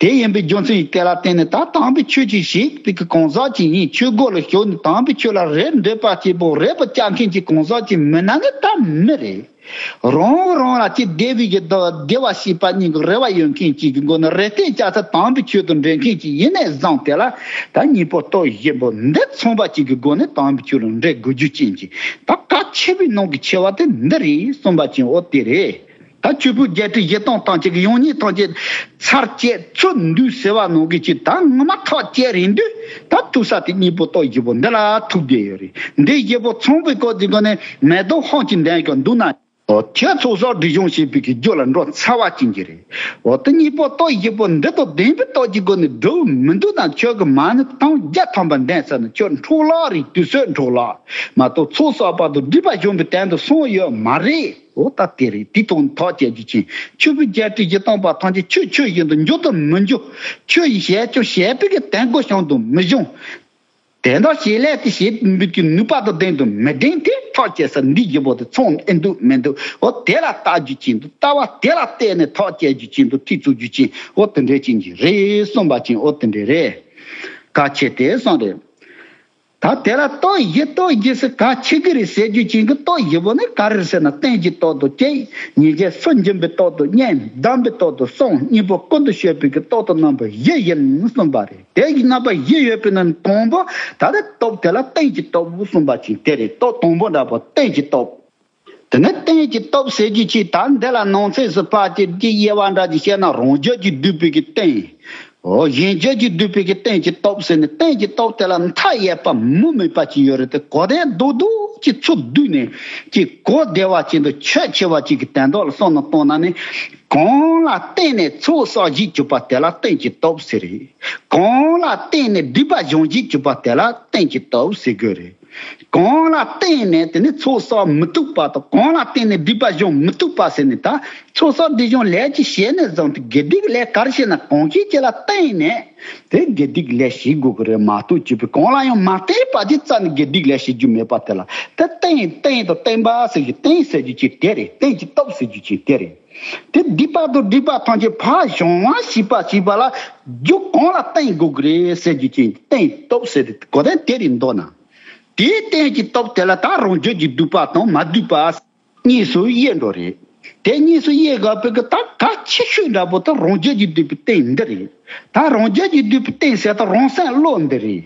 དེ་ཡིན་པའི་རྒྱུ་མཚན་ཡིན། དེ་ལ་བརྟེན་ནས་ད་དམ་པའི་ཆོས་ཅིག་བྱེད་པའི་གང་ཟག་ཅིག་ཡིན། ཆོས་སྒོ་ལ་ཞུགས་ནས་དམ་པའི་ཆོས་ལ་རེ་འདོད་པ་སྐྱེས་པོ་རེ་བ་བཅའ་མཁན་གྱི་གང་ཟག་ཅིག་མིན་ན་ནི་ད་མི་རེད། རང་རང་ལ་ཅིག་བདེ་བའི་གི་བདེ་བ་ཤེས་པ་གཉིས་ཀྱི་རེ་བ་ཡོད་མཁན་ཅིག་གི་སྒོ་ནས་རེ་ལྟོས་བཅའ་ཚེ་དམ་པའི་ཆོས་དང་འབྲེལ་མཁན་ཅིག་ཡིན་ནས་བཟུང་། དེ་ལ་ད་གཉེན་པོ་སྟོབས་བཞི་པོ་འདི་མཚུངས་པ་ཅིག་གི་སྒོ་ནས་དམ་པའི་ཆོས་ལ་འབྲེལ་དགོས་རྒྱུ་ཅན་ཅིག་ད་གལ་ཆེ་བའི་ནང་གི་ཆེ་བ་དེ་འདི་རེད་གསུངས་པ་ཅིག་འོ་དེ་རེད། ད་ཆོས་ཕུང་བརྒྱད་ཁྲི་བཞི་སྟོང་ཐམས་ཅད་ཀྱི་ཡང་སྙིང་ཐམས་ཅད་ཚར་བཅད་ཚུར་འདུས་ཟེར་བ་ནང་གི་ཅིག་ད་ངོ་མ་ཐག་བཅད་རན་དུས། ད་ཐུག་ས་དེ་གཉེན་པོ་སྟོབས་བཞི་པོ་འདི་ལ་ཐུག་བསྡད་ཡོད་རེད། འདི་བཞི་པོ་ཚང་བའི་སྐོར་དེ་སྒོ་ནས་མེ་ཏོག་ཧོང་ཅིག་འདོན་གྱི་འདུག་ན། འོ་ཁྱོད་ཚོགས་བསགས་སྒྲིབ་སྦྱོང་བྱེད་པའི་གི་རྒྱུ་ལ་འགྲོ་ཚར་བ་ཅན་གྱི་རེད། འོ་དེ་གཉེན་པོ་སྟོབས་བཞི་པོ་འདི་དང་ལྡན་པའི་སྟོབས་ཀྱི་སྒོ་ནས་འགྲོ་མི་འདུག་ན། ཁྱོད་ཀྱི་མ་ཎི་ཐེངས་བརྒྱ་ཐམ་པ་འདོན་ཚར་ན་ཁྱོད་འཕྲོ་བརླག་རེད། དུས་ཚོད་འཕྲོ་བརླག་མ་གཏོགས་ཚོགས་བསགས་པ་དང་སྒྲིབ་པ་སྦྱོང་བའི་དོན་དུ་སོང་ཡོད་མ་རེད། འོ་ད་དེ་རེད། དེ་དང་ཐག་བཅད་རྒྱུ་ཅན། ཆོས་ཕུང་བརྒྱད་ཁྲི་བཞི་སྟོང་པ་ཐམས་ཅད་ཆོས་ཆོས་བཞིན་དུ་འཇོག་དང་མི་འཇོག་ཆོས་ཡི་བྱས་ཀྱང་བྱས་པའི་གི་དོན་གོ་བྱུང་དང་མི་བྱུང་། དེ་འདྲ་བྱེད་ལས་དེ་བྱེད་འབུད་ཀྱི་ནུས་པ་དང་ལྡན་དང་མི་ལྡན་དེ་ཐག་བཅད་ས་འདི་བཞི་པོ་དེ་ཚང་ཨེ་འདུག་མི་འདུག་འོ་དེ་ལ་ལྟ་རྒྱུ་ཅན་དང་ལྟ་བ་དེ་ལ་བལྟས་ནས་ཐག་བཅད་རྒྱུ་ཅན་དང་ཐག་གཅོད་རྒྱུ་ཅན། འོ་དེ་འདྲ་ཅན་གྱི་རེད་གསུངས་པ་ཅན། འོ་དེ་འདྲ་རེད། གལ་ཆེ་དེ་གསུངས་རེད། ད་དེ་ལ་སྟོབས་བཞི་སྟོབས་བཞི་ཟེར་གལ་ཆེ་གི་རེད་ཟེར་རྒྱུ་ཅན་གྱི་སྟོབས་བཞི་པོ་ནི་ག་རེ་ཟེར་ན། རྟེན་གྱི་སྟོབས་དང་བཅས། ཉེས་བྱས་སུན་འབྱིན་པའི་སྟོབས་དང་གཉིས། བསྡམས་པའི་སྟོབས་དང་གསུམ། གཉེན་པོ་ཀུན་ཏུ་སྤྱོད་པའི་གི་སྟོབས་དང་རྣམ་པ་བཞི་ཡིན་གསུངས་པ་རེད། དེ་ཡི་རྣམ་པ་བཞི་ཡོད་པའི་ནང་དང་པོ་ད་རེས་སྟོབས་དེ་ལ་རྟེན་གྱི་སྟོབས་གསུངས་པ་ཅན་དེ་རེད། སྟོབས་དང་པོ་འདྲ་པོ་རྟེན་གྱི་སྟོབས། དེ་ནས་རྟེན་གྱི་སྟོབས་ཟེར་རྒྱུ་ཅིག་ད་འདི་ལ་ནང་གསེས་སུ་ཕར་ཅིག་ཅིག་དབྱེ་བ་འདྲ་ཅིག་བཤད་ན། རང་རྒྱུད་ཀྱིས་བསྡུས་པའི་གི་རྟེན། འོ་གཞན་རྒྱུད་ཀྱིས་བསྡུས་པའི་གི་རྟེན་གྱི་སྟོབས་ཟེར་ནས། རྟེན་གྱི་སྟོབས་དེ་ལ་མཐའ་ཡས་པ་མུ་མེད་པ་ཅིག་ཡོད་རེད་དེ། གོ་བདེ་རྡོག་རྡོག་ཅིག་ཚུར་བསྡུས་ནས་ཅིག་གོ་བདེ་བ་ཅན་དང་ཆོད་ཆེ་བ་ཅིག་གི་དོན་དག་ལ་བསམ་བློ་བཏང་ན་ནི། གང་ལ་བརྟེན་ནས་ཚོགས་བསགས་བྱེད་བཅུག་པ་དེ་ལ་རྟེན་གྱི་སྟོབས་ཟེར་རེད། གང་ལ་བརྟེན་ནས་སྒྲིབ་པ་སྦྱོང་བྱེད་བཅུག་པ་དེ་ལ་རྟེན་གྱི་སྟོབས་ཟེར་དགོས་རེད། གང་ལ་བརྟེན་ནས་དེ་ནི་ཚོགས་བསགས་མི་ཐུབ་པ་དང་། གང་ལ་བརྟེན་ནས་སྒྲིབ་པ་སྦྱོང་མི་ཐུབ་པ་ཟེར་ནས། ད་ཚོགས་བསགས་སྒྲིབ་སྦྱོང་ལས་ཀྱི་བྱས་ནས་བཟུང་སྟེ་དགེ་སྡིག་ལས་ག་རེ་བྱས་ན་གང་ཞིག་ཅིག་ལ་བརྟེན་ནས་དེ་དགེ་སྡིག་ལས་བྱེད་དགོས་ཀྱི་རེད་མ་གཏོགས། སྤྱོད་པའི་གང་ལ་ཡང་མ་བརྟེན་པ་དེ་རྩ་ནས་དགེ་སྡིག་ལས་བྱེད་རྒྱུ་མེད་པ་དེ་ལ། དེ་རྟེན་རྟེན་དང་བརྟེན་པ་ཟེར་རྒྱུ། རྟེན་ཟེར་རྒྱུ་ཅིག་དེ་རེད། རྟེན་གྱི་སྟོབས་ཟེར་རྒྱུ་ཅིག་དེ་རེད། དེ་སྡིག་པ་དང་སྒྲིབ་པ་ཐམས་ཅད་ཕར་སྦྱོང་བ་ཞེས་པ་ཞེས་པ་ལ་རྒྱུ་གང་ལ་བརྟེན་དགོས་ཀྱི་རེད་ཟེར་རྒྱུ་ཅན། རྟེན་སྟོབས་ཟེར་དེ་གོ་དོན་དེ་རེད་འདོད་ན། དེའི་རྟེན་གྱི་སྟོབས་དེ་ལ་ད་རང་རྒྱུད་ཀྱིས་བསྡུས་པ་དང་མ་བསྡུས་པ་གཉིས་སུ་དབྱེ་འགྲོ་རེད། དེ་གཉིས་སུ་དབྱེ་དགོས་པའི་གི་ད་གལ་ཆེ་ཤོས་འདྲ་པོ་དེ་རང་རྒྱུད་ཀྱིས་བསྡུས་པའི་རྟེན་འདི་རེད། ད་རང་རྒྱུད་ཀྱིས་བསྡུས་པའི་རྟེན་ཟེར་ད་རང་སེམས་བློ་འདི་རེད།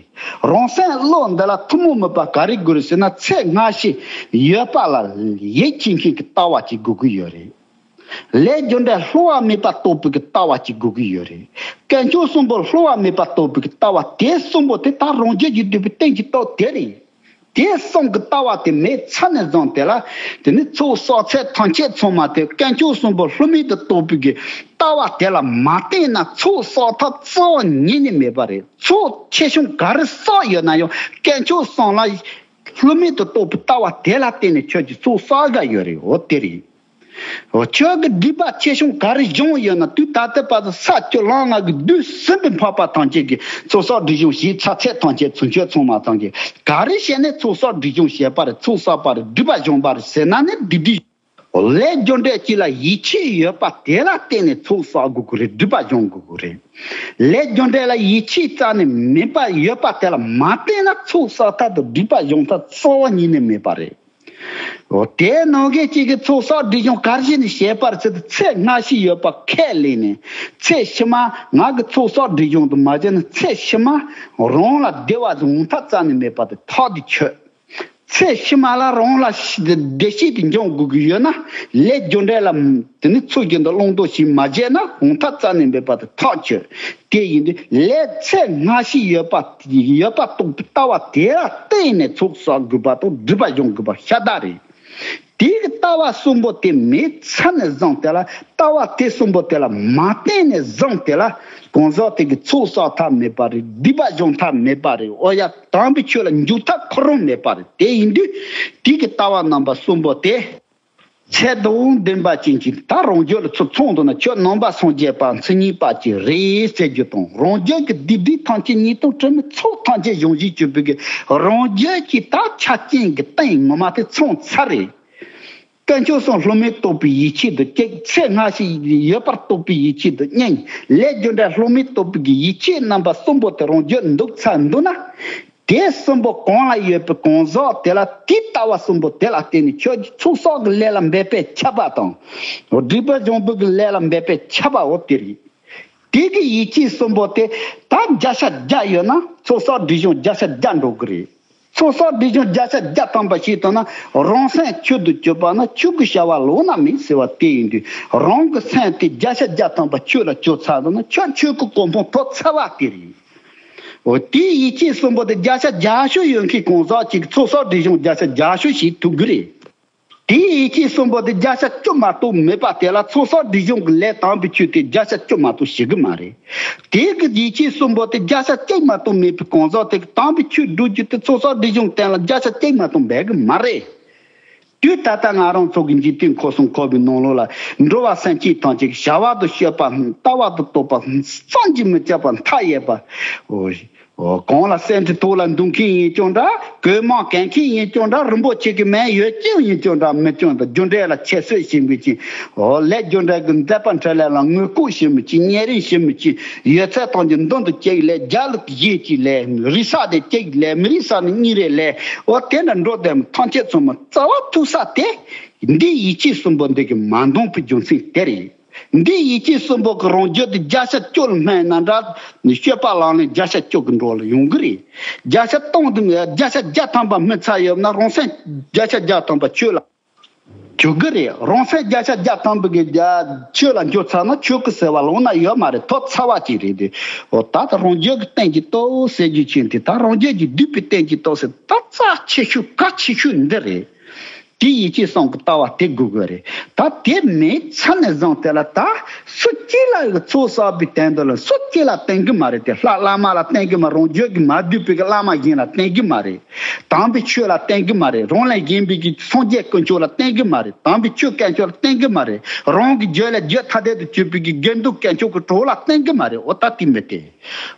རང་སེམས་བློ་འདི་ལ་ཐུན་མོང་མིན་པ་ག་རེ་དགོས་རེད་ཟེར་ན། ཚད་སྔ་ཕྱི་ཡོད་པ་ལ་ཡིད་ཆེས་མཁན་གྱི་ལྟ་བ་ཅིག་དགོས་ཀྱི་ཡོད་རེད། ལས་རྒྱུ་འབྲས་བསླུ་བ་མེད་པ་རྟོགས་པའི་གི་ལྟ་བ་ཅིག་དགོས་ཀྱི་ཡོད་རེད། དཀོན་མཆོག་གསུམ་པོ་བསླུ་བ་མེད་པ་རྟོགས་པའི་གི་ལྟ་བ་དེ་གསུམ་པོ་དེ་ད་རང་རྒྱུད་ཀྱིས་བསྡུས་པའི་རྟེན་གྱི་སྟོབས་དེ་རེད། དེ་གསུམ་གྱི་ལྟ་བ་དེ་མེད་ཚར་ནས་བཟུང་སྟེ་ལ། དེ་ནི་ཚོགས་བསགས་ཚད་ཐམས་ཅད་ཚང་མ་དེ་དཀོན་མཆོག་གསུམ་པོ་བསླུ་མེད་དུ་རྟོགས་པའི་གི་ལྟ་བ་དེ་ལ་མ་བརྟེན་ན་ཚོགས་བསགས་ཐབས་རྩ་བ་ཉིད་ནས་མེད་པ་རེད། ཚོགས་ཆེ་ཆུང་ག་རེ་བསགས་ཡོད་ན་ཡང་དཀོན་མཆོག་གསུམ་ལ་བསླུ་མེད་དུ་རྟོགས་པའི་ལྟ་བ་དེ་ལ་བརྟེན་ནས་ཁྱོད་ཀྱི་ཚོགས་བསགས་དགོས་ཡོད་རེད། འོ་དེ་རེད། འོ་ཁྱོད་ཀྱི་སྒྲིབ་པ་ཆེ་ཆུང་ག་རེ་སྦྱོང་ཡོད་ན། དུས་ད་ལྟ་བར་དུ་ས་བཅུ་ལམ་ལྔ་གི་བདུད་སྲིན་པོའི་འཕགས་པ་ཐམས་ཅད་ཀྱིས་ཚོགས་བསགས་སྒྲིབ་སྦྱོང་བྱས་ཚར་ཚད་ཐམས་ཅད་ཚུན་ཆད་ཚང་མ་ཐམས་ཅད་ག་རེ་བྱས་ནས་ཚོགས་བསགས་སྒྲིབ་སྦྱོང་བྱས་པ་རེད། ཚོགས་བསགས་པ་རེད། སྒྲིབ་པ་སྦྱོང་པ་རེད་ཟེར་ན་ནི་སྒྲིབ་སྒྲིབ། ལས་རྒྱུ་འབྲས་གཅིག་ལ་ཡིད་ཆེས་ཡོད་པ་དེ་ལ་བརྟེན་ནས་ཚོགས་བསགས་དགོས་ཀྱི་རེད། སྒྲིབ་པ་སྦྱོང་དགོས་ཀྱི་རེད། ལས་རྒྱུ་འབྲས་ལ་ཡིད་ཆེས་རྩ་ནས་མེད་པ་ཡོད་པ་དེ་ལ་མ་བརྟེན་ན་ཚོགས་བསགས་ཐབས་དང་སྒྲིབ་པ་སྦྱོང་ཐབས་རྩ་བ་ཉིད་ནས་མེད་པ་རེད། འོ་དེ་ནང་གི་གཅིག་གི་ཚོགས་བསགས་སྒྲིབ་སྦྱོང་ག་རེ་བྱས་ནས་བྱས་པར་ཟེར་ཏེ། ཚེ་སྔ་ཕྱི་ཡོད་པ་ཁས་ལེན་ནས། ཚེ་ཕྱི་མ་ང་གི་ཚོགས་བསགས་སྒྲིབ་སྦྱོང་དུ་མ་བྱས་ན། ཚེ་ཕྱི་མ་རང་ལ་བདེ་བ་ཡོང་ཐབས་རྩ་ནས་མེད་པ་དེ་ཐག་དེ་ཆོད། ཚེ་ཕྱི་མ་ལ་རང་ལ་བདེ་སྐྱིད་དེ་འབྱུང་དགོས་ཀྱི་ཡོད་ན། ལས་རྒྱུ་འབྲས་ལ་དེ་ནི་ཚུལ་བཞིན་དུ་བླང་དོར་ཞིག་མ་བྱས་ན་གང་ཐབས་རྩ་ནས་མེད་པ་དེ་ཐག་ཆོད། དེ་ཡིན་དུས་ལས་ཚེ་སྔ་ཕྱི་ཡོད་པ་ཡོད་པ་རྟོགས་པའི་ལྟ་བ་དེ་ལ་བརྟེན་ནས་ཚོགས་བསགས་དགོས་པ་དང་སྒྲིབ་པ་སྦྱོང་དགོས་པ་ཤ་སྟག་རེད། དེའི་ལྟ་བ་གསུམ་པོ་དེ་མེད་ཚར་ནས་བཟུང་དེ་ལ་ལྟ་བ་དེ་གསུམ་པོ་དེ་ལ་མ་བརྟེན་ནས་བཟུང་དེ་ལ་གང་ཟག་དེ་གི་ཚོགས་བསགས་ཐབས་མེད་པ་རེད། སྡིག་པ་སྦྱོང་ཐབས་མེད་པ་རེད། ཨོ་ཡ། དམ་པའི་ཆོས་ལ་འཇུག་ཐབས་ཁོ་རང་མེད་པ་རེད། དེ་ཡིན་དུས་དེ་གི་ལྟ་བ་རྣམ་པ་གསུམ་པོ་དེ་ཚད་དང་ལྡན་པ་ཅན་གྱི་ད་རང་རྒྱུད་ལ་ཚུར་མཚོན་འདུག་ན་ཁྱོད་ནང་པ་སངས་རྒྱས་པ་མཚན་ཉིད་པ་ཅིག་རེད་ཟེར་རྒྱུ་དང་། རང་རྒྱུད་ཀྱི་སྡིག་སྒྲིབ་ཐམས་ཅད་ཉེས་ལྟུང་དྲི་མའི་ཚོགས་ཐམས་ཅད་སྦྱང་བཞིན་གྱུར་པའི་གི་རང་རྒྱུད་ཀྱི་ད་ཆ་རྐྱེན་གྱི་སྟེང་ངོ་མ་དེ་མཚོན་ཚར་རེད། དཀོན་མཆོག་གསུམ་སློབ་མའི་རྟོགས་པའི་ཡིད་ཆེས་དང་གཅིག་ཚེ་སྔ་ཕྱི་ཡོད་པར་རྟོགས་པའི་ཡིད་ཆེས་དང་གཉིས། ལས་རྒྱུ་འབྲས་སློབ་མའི་རྟོགས་པའི་ཡིད་ཆེས་རྣམ་པ་གསུམ་པོ་དེ་རང་རྒྱུད་འདུག་ཚར་འདུག་ན། དེ་གསུམ་པོ་གང་ལ་ཡོད་པའི་གང་ཟག་དེ་ལ་དེའི་ལྟ་བ་གསུམ་པོ་དེ་ལ་བརྟེན་ནས་ཁྱོད་ཀྱི་ཚོགས་བསགས་ཀྱི་ལས་ལ་འབད་པས་ཁྱབ་པ་དང་། སྒྲིབ་པ་སྦྱོང་བའི་གི་ལས་ལ་འབད་པས་ཁྱབ་པའོ་དེ་རེད། དེ་གི་ཡིད་ཆེས་གསུམ་པོ་དེ་ད་བརྒྱ་ཆ་བརྒྱ་ཡོད་ན་ཚོགས་བསགས་སྒྲིབ་སྦྱོང་བརྒྱ་ཆ་བརྒྱ་འགྲོ་གི་རེད། ཚོགས་བསགས་སྒྲིབ་སྦྱོང་བརྒྱ་ཆ་བརྒྱ་ཐམ་པ་ཞིག་བཏང་ན་རང་སེམས་ཆོས་སུ་གྱུར་པ་ན་ཆོས་ཀྱི་བྱ་བ་ལོག་ན་མེད་ཟེར་བ་དེ་ཡིན་དུས་རང་གི་སེམས་དེ་བརྒྱ་ཆ་བརྒྱ་ཐམ་པ་ཆོས་ལ་གྱུར་ཚར་འདུག་ན་ཁྱོད་ཆོས་ཀྱི་གོ་འཕང་ཐོབ་ཚར་བ་དེ་རེད། འོ་དེའི་ཡིད་ཆེས་གསུམ་པོ་དེ་བརྒྱ་ཆ་བརྒྱ་ཤོས་ཡོད་མཁན་གང་ཟག་ཅིག་ཚོགས་བསགས་སྒྲིབ་སྦྱོང་བརྒྱ་ཆ་བརྒྱ་ཤོས་ཤིག་ཐུབ་གི་རེད། དེའི་ཡིད་ཆེས་གསུམ་པོ་དེ་བརྒྱ་ཆ་བཅུ་མ་གཏོགས་མེད་པ་དེ་ལ་ཚོགས་བསགས་སྒྲིབ་སྦྱོང་གི་ལས་དམ་པའི་ཆོས་དེ་བརྒྱ་ཆ་བཅུ་མ་གཏོགས་ཤེས་གི་མ་རེད། དེ་གི་ཡིད་ཆེས་གསུམ་པོ་དེ་བརྒྱ་ཆ་གཅིག་མ་གཏོགས་མེད་པའི་གང་ཟག་དེ་གི་དམ་པའི་ཆོས་སྒྲུབ་རྒྱུ་དེ་ཚོགས་བསགས་སྒྲིབ་སྦྱོང་གཏན་ལ་བརྒྱ་ཆ་གཅིག་མ་གཏོགས་འབད་གི་མ་རེད། དུས་ད་ལྟ་ང་རང་ཚོ་གི་འཇིག་རྟེན་འཁོར་གསུམ་འཁོར་བའི་ནང་ལོགས་ལ་འགྲོ་བ་སེམས་ཅན་ཐམས་ཅད་ཀྱི་བྱ་བ་དང་སྤྱོད་པ་ལྟ་བ་དང་རྟོག་པ་བསམ་གྱིས་མི་ཁྱབ་པ་མཐའ་ཡས་པ། འོ། འོ། གང་ལ་སེམས་ཀྱི་ཐོག་ལ་འདུག་མཁན་ཡིན་ཀྱང་འདྲ། གོས་མང་གོན་མཁན་ཡིན་ཀྱང་འདྲ། རིན་པོ་ཆེ་གི་མིང་ཡོད་ཀྱང་ཡིན་ཀྱང་འདྲ། མི་ཀྱང་འདྲ། རྒྱུ་འབྲས་ལ་ཁྱད་གསོད་བྱེད་མི་ཅིང་། འོ། ལས་རྒྱུ་འབྲས་ཀྱི་མཛད་པ་འཕྲིན་ལས་ལ་ངོ་ལྐོག་བྱེད་མི་ཅིང་། ཉེ་རིང་བྱེད་མི་ཅིང་། ཡོད་ཚད་ཐམས་ཅད་མདུན་དུ་སྐྱེལ་ལས། རྒྱལ་ལ་གཞན་གྱི་ལས། རིག་ས་དེ་སྐྱེལ་ལས། མི་རིག་ས་ནི་གཉིས་རེ་ལས། འོ། དེ་འདྲ་འགྲོ་བསྡད་མི་ཐམས་ཅད་ཚང་མ་རྩ་བ་ཐུག་ས་དེ། འདི་ཡིད་ཆེས་གསུམ་པོ་འདི་གི་མ་འདང་པའི་རྒྱུ་མཚན་དེ་རེད། འདི་ཡིད་ཆེས་གསུམ་པོ་གི་རང་རྒྱུད་དེ་བརྒྱ་ཆ་བཅུ་ལ་སྨན་ན་འདྲ། སྤྱོད་པ་ལག་ལེན་བརྒྱ་ཆ་བཅུ་གི་འགྲོ་ལ་ཡོང་གི་རེད། བརྒྱ་ཆ་སྟོང་དུ་བརྒྱ་ཆ་བརྒྱ་ཐམ་པ་སྨིན་ཚར་ཡོད་ན་རང་སེམས་བརྒྱ་ཆ་བརྒྱ་ཐམ་པ་ཆོས་ལ་འཇུག་གི་རེད། རང་སེམས་བརྒྱ་ཆ་བརྒྱ་ཐམ་པ་གི་རྒྱ་ཆོས་ལ་འཇུག་ཚར་ན་ཆོས་ཀྱི་ཟེར་བ་ལོང་ན་ཡོད་མ་རེད། ཐོབ་ཚར་བ་ཅིག་རེད་དེ། འོ། ད་ལྟ་རང་རྒྱུད་ཀྱི་རྟེན་གྱི་སྟོབས་ཟེར་རྒྱུ་ཅན་དེ། ད་རང་རྒྱུད་ཀྱི་བསྡུས་པའི་རྟེན་གྱི་སྟོབས་ཟེར་ད་རྩ་ཆེ་ཤོས་གལ་ཆེ་ཤོས་འདི་རེད། དེ་ཡིད་ཆེས་གསུམ་གྱི་ལྟ་བ་དེ་དགོས་དགོས་རེད། ད་དེ་མེད་ཚར་ནས་བཟུང་དེ་ལ་ད་སུ་གཅིག་ལ་ཡི་ཚོགས་བསགས་པའི་དོན་དུ་ལ་སུ་གཅིག་ལ་བརྟེན་གི་མ་རེད་དེ། ལྷ་བླ་མ་ལ་བརྟེན་གི་མ། རང་རྒྱུད་ཀྱི་མ་བསྡུས་པའི་གི་བླ་མ་གཞན་ལ་བརྟེན་གི་མ་རེད། དམ་པའི་ཆོས་ལ་བརྟེན་གི་མ་རེད། རང་ལས་གཞན་པའི་གི་སངས་རྒྱས་དཀོན་མཆོག་ལ་བརྟེན་གི་མ་རེད། དམ་པའི་ཆོས་དཀོན་མཆོག་ལ་བརྟེན་གི་མ་རེད། རང་གི་རྒྱུད་ལ་རྒྱུད་ཐ་དད་དུ་གྱུར་པའི་གི་དགེ་འདུན་དཀོན་མཆོག་གི་གྲོགས་ལ་བརྟེན་གི་མ་རེད། འོ། ད་དེ་མི་དེ།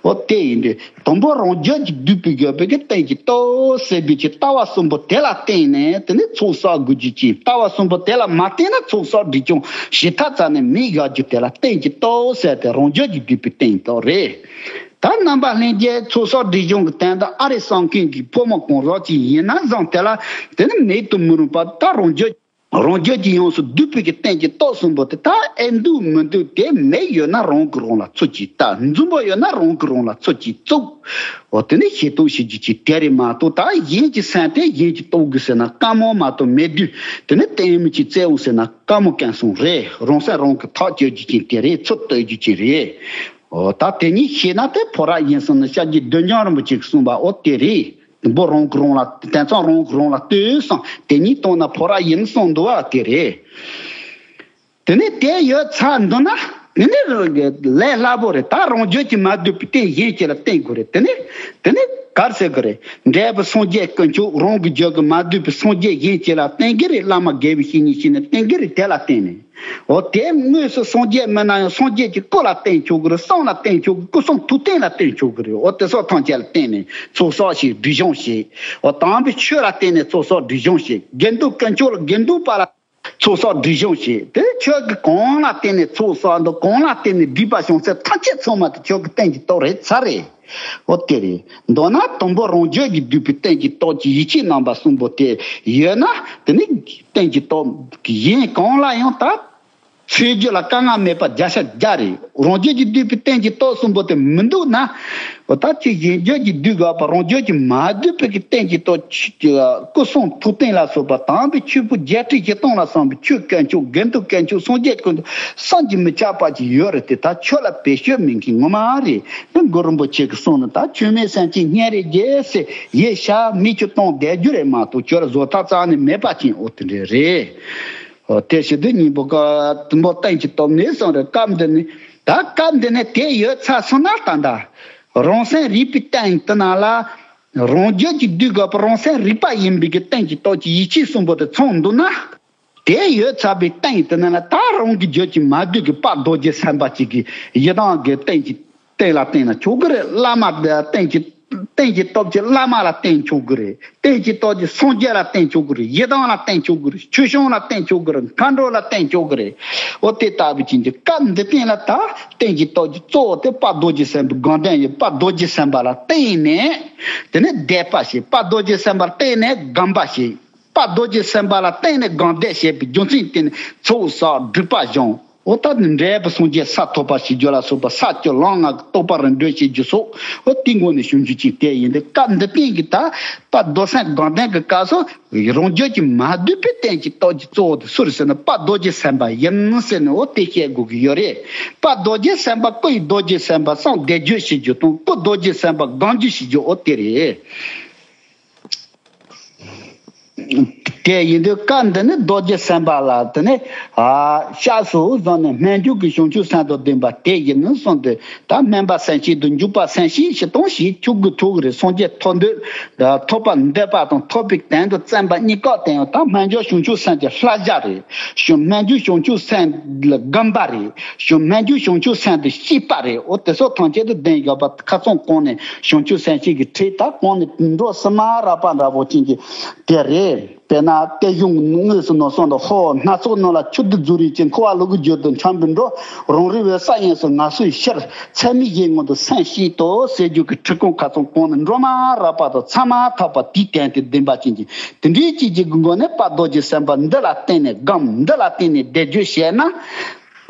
འོ། དེ་ཡིན་དུས་དང་པོ་རང་རྒྱུད་ཀྱི་བསྡུས་པའི་ཡོད་པའི་གི་རྟེན་གྱི་སྟོབས་ཟེར་བའི་གི་ལྟ་བ་གསུམ་པོ་དེ་ལ་བརྟེན་ནས་དེ་ནི་ཚོགས་བསགས་དགོས་རྒྱུ་ཅན། ལྟ་བ་གསུམ་པོ་དེ་ལ་མ་བརྟེན་ན་ཚོགས་བསགས་སྒྲིབ་སྦྱོང་ཞེ་ཐག་རྩ་ནས་མེད་དགོས་རྒྱུ་དེ་ལ་རྟེན་གྱི་སྟོབས་ཟེར་ཏེ་རང་རྒྱུད་ཀྱི་བསྡུས་པའི་རྟེན་སྟོབས་རེད། ད་རྣམ་པ་ལྷན་རྒྱས་ཚོགས་བསགས་སྒྲིབ་སྦྱོང་གི་དོན་དུ་ཨ་རེ་བསམ་མཁན་གྱི་ཕོ་མོ་གང་ཟག་ཅིག་ཡིན་ན་བཟང་དེ་ལ་དེ་ནི་མེད་དུ་མི་རུང་བ། ད་རང་རྒྱུད་རང་རྒྱུད་ཀྱི་ཡོངས་སུ་བསྡུས་པའི་གི་རྟེན་གྱི་སྟོབས་གསུམ་པོ་དེ་ད་ཨེ་འདུག་མི་འདུག་དེ་མེད་ཡོད་ན་རང་གིས་རང་ལ་ཚོད་ཅིག་ལྟ། འཛོམས་པོ་ཡོད་ན་རང་གིས་རང་ལ་ཚོད་ཅིག་བཙུགས། འོ། དེ་ནི་ཤེས་རྟོགས་བྱེད་རྒྱུ་ཅིག་དེ་རེད་མ་གཏོགས། ད་གཞན་གྱི་སེམས་དེ་གཞན་གྱིས་རྟོགས་དགོས་ཟེར་ན་དཀའ་མོ་མ་གཏོགས་མེད་དུས། དེ་ནི་ལྟད་མོ་ཅིག་བཙལ་འོང་ཟེར་ན་དཀའ་མོ་སྐམ་སོང་རེད། རང་སེམས་རང་གིས་ཐག་གཅོད་རྒྱུ་ཅིག་དེ་རེད། ཚོད་ལྟ་རྒྱུ་ཅིག་རེད། འོ། ད་དེ་གཉིས་ཤེས་ན་དེ་ཕོ་རབ་ཡིན་སོང་ན་ཤཱཀྱའི་སྡེ་སྣོད་རིན་པོ་ཆེ་གིས་གསུངས་པ། འོ། དེ་རེད། དང་པོ་རང་གིས་རང་ལ། དེང་སང་རང་གིས་རང་ལ་ལྟོས་སམ། དེ་གཉིས་བཏང་ན་ཕོ་རབ་ཡིན་གསུངས་འདུག་བ། དེ་རེད། དེ་ནས་དེ་ཡོད་ཚར་འདུག་ན། དེ་ནས་ལས་སླ་པོ་རེད། ད་རང་རྒྱུད་ཀྱི་མ་བསྡུས་པའི་རྟེན་གཞན་གཅིག་ལ་བརྟེན་དགོས་རེད། དེ་ནས་དེ་ནས་ག་རེ་ཟེར་དགོས་རེད། འབྲས་བུ་སངས་རྒྱས་དཀོན་མཆོག་རང་གི་རྒྱུད་ཀྱི་མ་བསྡུས་པའི་སངས་རྒྱས་གཞན་གཅིག་ལ་བརྟེན་གྱི་རེད། བླ་མ་དགེ་བའི་བཤེས་གཉེན་ཞིག་ནས་བརྟེན་གྱི་རེད། དེ་ལ་བརྟེན་ནས། འོ། དེ་དངོས་སུ་སངས་རྒྱས་མིན་ན་ཡང་སངས་རྒྱས་ཀྱི་སྐུ་ལ་བརྟེན་ཆོག་གི་རེད། བསམ་ལ་བརྟེན་ཆོག་གི། སྐུ་གསུང་ཐུགས་རྟེན་ལ་བརྟེན་ཆོག་གི་རེད། འོ། དེ་སོགས་ཐམས་ཅད་ལ་བརྟེན་ནས་ཚོགས་བསགས་ཤིག། སྒྲིབ་སྦྱོང་ཞིག། འོ། དམ་པའི་ཆོས་ལ་བརྟེན་ནས་ཚོགས་བསགས་སྒྲིབ་སྦྱོང་ཞིག། དགེ་འདུན་དཀོན་མཆོག་ལ། དགེ་འདུན་པ་ལ་ཚོགས་བསགས་སྒྲིབ་སྦྱོང་ཞིག། དེ་ཁྱོད་ཀྱིས་གང་ལ་བརྟེན་ནས་ཚོགས་བསགས་འདུག། གང་ལ་བརྟེན་ནས་སྒྲིབ་པ་སྦྱོང་ཚད་ཐམས་ཅད་ཚང་མ་དེ་ཁྱོད་ཀྱི་རྟེན་གྱི་སྟོབས་རེད་ཚར་རེད། འོ། དེ་རེད། མདོར་ན་དང་པོ་རང་རྒྱུད་ཀྱི་བསྡུས་པའི་རྟེན་གྱི་སྟོབས་ཀྱི་ཡིད་ཆེས་རྣམ་པ་གསུམ་པོ་དེ་ཡོད་ན། དེ་ནི་རྟེན་གྱི་སྟོབས་གཞན་གང་ལ་ཡང་ད་ ཆོས་བརྒྱུད་ལ་དཀའ་ངལ་མེད་པ་བརྒྱ་ཆ་བརྒྱ་རེད། རང་རྒྱུད་ཀྱིས་བསྡུས་པའི་རྟེན་གྱི་སྟོབས་གསུམ་པོ་དེ་མི་འདུག་ན། འོ་ད་ཁྱོད་གཞན་རྒྱུད་ཀྱིས་བསྡུས་དགོས་པ། རང་རྒྱུད་ཀྱིས་མ་བསྡུས་པའི་གི་རྟེན་གྱི་སྟོབས། སྐུ་གསུང་ཐུགས་རྟེན་ལ་སོགས་པ་དམ་པའི་ཆོས་ཕུང་བརྒྱད་ཁྲི་བཞི་སྟོང་ལ་སོགས་པའི་ཆོས་དཀོན་མཆོག་དགེ་འདུན་དཀོན་མཆོག་སངས་རྒྱས་དཀོན་མཆོག་བསམ་གྱིས་མི་ཁྱབ་པ་ཅིག་ཡོད་རེད་དེ། ད་ཁྱོད་ལ་བེད་སྤྱོད་མེད་མཁན་ངོ་མ་རེད། ད་གུ་རུ་རིན་པོ་ཆེ་གི་གསུང་ནི་ད་ཆོས་མེད་སེམས་ཅན་སྙིང་རེ་རྗེ་ཟེར་ཡེ་ཤ་མི་ཆོས་སྟོང་བསྡད་རྒྱུ་རེད་མ་གཏོགས་ཁྱོད་ལ་བཟོ་ཐབས་རྩ་ནས་མེད་པ་ཅན། འོ་དེ་འདྲ་རེད། འོ་དེ་བྱེད་དུས་སྙིང་པོ་ཀ་དུམ་བུ་རྟེན་གྱི་སྟོབས་ནས་གསུངས་རེད། སྐབས་འདི་ནས་ད་སྐབས་འདི་ནས་དེ་ཡོད་ཚར་སོང་ན་ད་ལྟ་རང་སེམས་རིག་པའི་རྟེན་དེ་ནང་ལ་རང་རྒྱུད་ཀྱིས་བསྡུས་དགོས་པ། རང་སེམས་རིག་པ་ཡིན་པའི་གི་རྟེན་གྱི་སྟོབས་ཀྱི་ཡིད་ཆེས་གསུམ་པོ་དེ་ཚང་འདུག་ན། དེ་ཡོད་ཚར་བའི་རྟེན་དེ་ནང་ལ་ད་རང་གི་རྒྱུད་ཀྱིས་མ་བསྡུས་ཀྱི་དཔལ་རྡོ་རྗེ་སེམས་དཔའ་གཅིག་གིས་ཡི་དམ་གྱི་རྟེན་གྱི་རྟེན་ལ་བརྟེན་ན་ཆོག་གི་རེད། བླ་མ་རྟེན་གྱི་རྟེན་གྱི་སྟོབས་ཀྱིས་བླ་མ་ལ་བརྟེན་ཆོག་གི་རེད། རྟེན་གྱི་སྟོབས་ཀྱིས་སངས་རྒྱས་ལ་བརྟེན་ཆོག་གི་རེད། ཡི་དམ་ལ་བརྟེན་ཆོག་གི་རེད། ཆོས་སྐྱོང་ལ་བརྟེན་ཆོག་གི་རེད། མཁའ་འགྲོ་ལ་བརྟེན་ཆོག་གི་རེད། འོ་དེ་ལྟ་བུ་ཅན་གྱི་སྐབས་འདི་སྟེང་ལ་ད་རྟེན་གྱི་སྟོབས་ཀྱི་གཙོ་བོ་དེ་དཔལ་རྡོ་རྗེ་སེམས་དཔའི་དགོངས་དོན་ཡིན། དཔལ་རྡོ་རྗེ་སེམས་དཔའ་ལ་བརྟེན་ནས་དེ་ནས་བཟླས་པ་བྱེད། དཔལ་རྡོ་རྗེ་སེམས་དཔའ་ལ་བརྟེན་ནས་སྒོམ་པ་བྱེད། དཔལ་རྡོ་རྗེ་སེམས་དཔའ་ལ་བརྟེན་ནས་སྒོམ་བཟླས་བྱས་པའི་རྒྱུ་མཚན་དེ་ནི་ཚོགས་བསགས་སྒྲིབ་པ་སྦྱོང་། འོ་ད་ནི་འབྲས་བུ་སངས་རྒྱས་ས་ཐོབ་པ་ཞིག་རྒྱུ་ལ་སོགས་པ། ས་བཅུ་ལམ་ལྔ་གི་རྟོགས་པ་རིམ་གྲོ་བྱེད་རྒྱུ་སོགས། འོ་དེའི་སྒོ་ནས་བྱུང་རྒྱུ་ཅིག་དེ་ཡིན་ཏེ། སྐབས་འདི་སྟེང་གི་ད་དཔལ་རྡོར་སེམས་དགོངས་དོན་གྱི་སྐབས་སུ་རང་རྒྱུད་ཀྱིས་མ་བསྡུས་པའི་རྟེན་གྱི་སྟོབས་ཀྱི་གཙོ་བོ་དེ་སུ་རེད་ཟེར་ན་དཔལ་རྡོ་རྗེ་སེམས་དཔའ་ཡིན་ཟེར་ནས་འོ་དེ་བཤད་དགོས་ཀྱི་ཡོད་རེད། དཔལ་རྡོ་རྗེ་སེམས་དཔའ་སྐུ་ཡི་རྡོ་རྗེ་སེམས་དཔའ་སངས་བཟླས་བརྗོད་བྱེད་རྒྱུ་དང་སྐུ་རྡོ་རྗེ་སེམས་དཔའ་སྒོམ་རྒྱུ་བྱེད་རྒྱུ་འོ་དེ་རེད། དེ་ཡིན་དུས་སྐབས་འདི་ནི་རྡོ་རྗེ་སེམས་དཔའ་ལ་དེ་ནི་ཨ་སྐྱབས་སུ་བཟུང་ནས་སྨོན་འཇུག་གི་བྱང་ཆུབ་སེམས་དང་ལྡན་པ་དེ་ཡིན་ནོ་གསུངས་ཏེ། ད་སྨོན་པ་སེམས་བསྐྱེད་དང་འཇུག་པ་སེམས་བསྐྱེད་བཞི་སྟོང་ཞིག་ཆོག་གི་ཐུག་རེད། སངས་རྒྱས་ཐོབ་འདོད་ཐོབ་པར་འདོད་པ་དང་ཐོབ་པའི་དོན་དུ་བརྩོན་པ་གཉིས་ཀ་དེ་ཡང་ད་སྨོན་འཇུག་བྱང་ཆུབ་སེམས་ཀྱི་བསླབ་བྱ་རེད། བྱང་སྨོན་འཇུག་བྱང་ཆུབ་སེམས་ལ་སྒོམ་པ་རེད། བྱང་སྨོན་འཇུག་བྱང་ཆུབ་སེམས་དང་བསྐྱེད་པ་རེད། འོ་དེ་སོགས་ཐམས་ཅད་དུ་ལྡན་ཡོད་པ་ཁ་སང་གོང་ནས་བྱང་ཆུབ་སེམས་བསྐྱེད་ཀྱི་ཁྲིད་ད་གོང་ནས་འགྲོ་སི་མ་ར་པ་འདྲ་པོ་ཅན་གྱི་དེ་རེད། དཔེར་ན་དེ་གཞུང་དངོས་སུ་ནོར་སོང་དུ་ཧོ། སྣ་ཚོགས་ནོར་ལ་ཆུ་དུ་རྫུ་རིན་ཆེན། འཁོར་བ་ལུ་གུ་རྒྱུད་དུ་འཁྱམས་པའི་འགྲོ། རང་རིག་པའི་ས་ཡིན་སོ་ངལ་གསོའི་ཕྱིར། ཚད་མེད་བཞིའི་ངང་དུ་སེམས་བསྐྱེད་དོ་ཟེར་རྒྱུ་གི་ཁྲིད་ཁུངས་ཁ་སང་གོང་ནས་འགྲོ་མ་ར་པ་དང་ཚ་མ་ཐག་པ་དེའི་དོན་དེ་བདེན་པ་ཅན་གྱི་དེ་འདྲའི་ཅིག་ཅིག་གི་སྒོ་ནས་དཔལ་རྡོ་རྗེ་སེམས་དཔའ་འདི་ལ་བརྟེན་ནས་སྒོམ། འདི་ལ་བརྟེན་ནས་བཟླས་བརྗོད་བྱས་ན།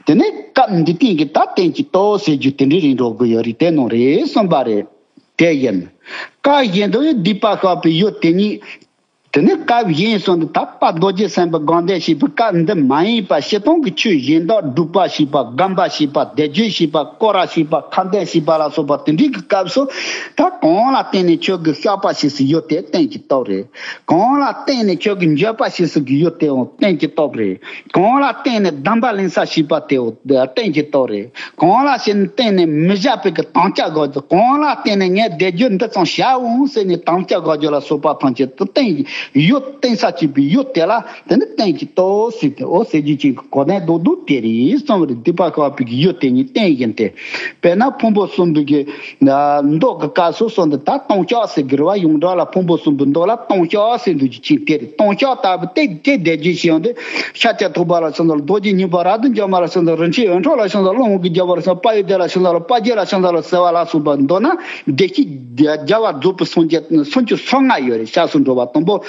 དེ་ནས་སྐབས་འདི་སྟེང་གི་ད་རྟེན་གྱི་སྟོབས་ཟེར་རྒྱུ་དེ་འདྲའི་རིགས་འགྲོ་དགོས་ཡོད་རེད། དེ་ནང་རེད་གསུངས་པ་རེད། དེ་ཡིན། སྐབས་གཞན་དུ་སྡིག་པ་བཤགས་པའི་ཡུལ་དེ་ཉིད། དེ་ནས་སྐབས་གཞན་སོགས་འདི་དག་པ་རྡོ་རྗེ་སེམས་དཔའི་དགོངས་དོན་བཤད་པའི་སྐབས་འདི་མ་ཡིན་པ་སྤྱིར་བཏང་གི་ཆོས་གཞན་དག་སྒྲུབ་པ་བྱེད་པ། སྒོམ་པ་བྱེད་པ། བཟླས་བརྗོད་བྱེད་པ། སྐོར་ར་བྱེད་པ། ཁ་འདོན་བྱེད་པ་ལ་སོགས་པ་དེ་འདྲའི་གི་སྐབས་སུ་ད་གང་ལ་བརྟེན་ནས་ཁྱོད་ཀྱིས་བཤགས་པ་བྱེད་སའི་ཡུལ་དེ་རྟེན་གྱི་སྟོབས་རེད། གང་ལ་བརྟེན་ནས་ཁྱོད་ཀྱིས་འགྱོད་པ་བྱེད་སའི་གི་ཡུལ་དེའང་རྟེན་གྱི་སྟོབས་རེད། གང་ལ་བརྟེན་ནས་སྡོམ་པ་ལེན་ས་བྱེད་པ་དེའང་རྟེན་གྱི་སྟོབས་རེད། གང་ལ་བརྟེན་ནས་མི་བཞག་པའི་གི་དམ་བཅའ་དགོས་རྒྱུ། གང་ལ་བརྟེན་ནས་ངས་བཟླས་བརྗོད་འདི་ཙམ་བྱའོ་ཟེར་ནས་དམ་བཅའ་དགོས་རྒྱུ་ལ་སོགས་པ་ཐམས་ཅད་དུ་རྟེན་ཡུལ་རྟེན་ས་བྱེད་པའི་ཡུལ་དེ་ལ་དེ་ནི་རྟེན་གྱི་སྟོབས་ཟེར་ཏེ། འོ་ཟེར་རྒྱུ་ཅན་གྱི་གོ་དོན་རྡོག་རྡོག་དེ་རེད་གསུངས་པ་རེད། སྡིག་པ་བཤགས་པའི་གི་ཡུལ་དེ་ཉིད་རྟེན་ཡིན་ཏེ། དཔེར་ན་ཕུང་པོ་གསུམ་པའི་གི་མདོ་གི་སྐབས་སུ་གསུངས་ཏེ། ད་ལྟུང་བཤགས་ཟེར་གི་རེད་བ། ཡོངས་གྲགས་ལ་ཕུང་པོ་གསུམ་པའི་མདོ་ལ་ལྟུང་བཤགས་ཟེར་འདུག་རྒྱུ་ཅན་དེ་རེད། ལྟུང་བཤགས་ལྟ་བུ་དེ་དེ་བཟླས་བརྗོད་བྱས་ཡོང་དུས། ཤཱཀྱ་ཐུབ་པ་ལ་སོགས་པ་ལ། རྡོ་རྗེ་སྙིང་པོ། རབ་ཏུ་འཇོམས་པ་ལ་སོགས་པ། རིན་ཆེན་འོད་འཕྲོ་ལ་སོགས་པ་ལ། ཀླུ་དབང་གི་རྒྱལ་པོ་ལ་སོགས་པ། དཔལ་ཡུལ་བདེ་ལ་སོགས་པ་ལ། དཔལ་རྒྱལ་ལ་སོགས་པ་ལ་ཟེར་བ་ལ་སོགས་པ་མདོར་ན་བདེ་གཤེགས་རྒྱལ་བ་རྫོགས་པའི་སངས་རྒྱས་སུམ་ཅུ་སོ་ལྔ་ཡོད་རེད། སྐྱབས་སུ་འགྲོ་བ་དང་པོ།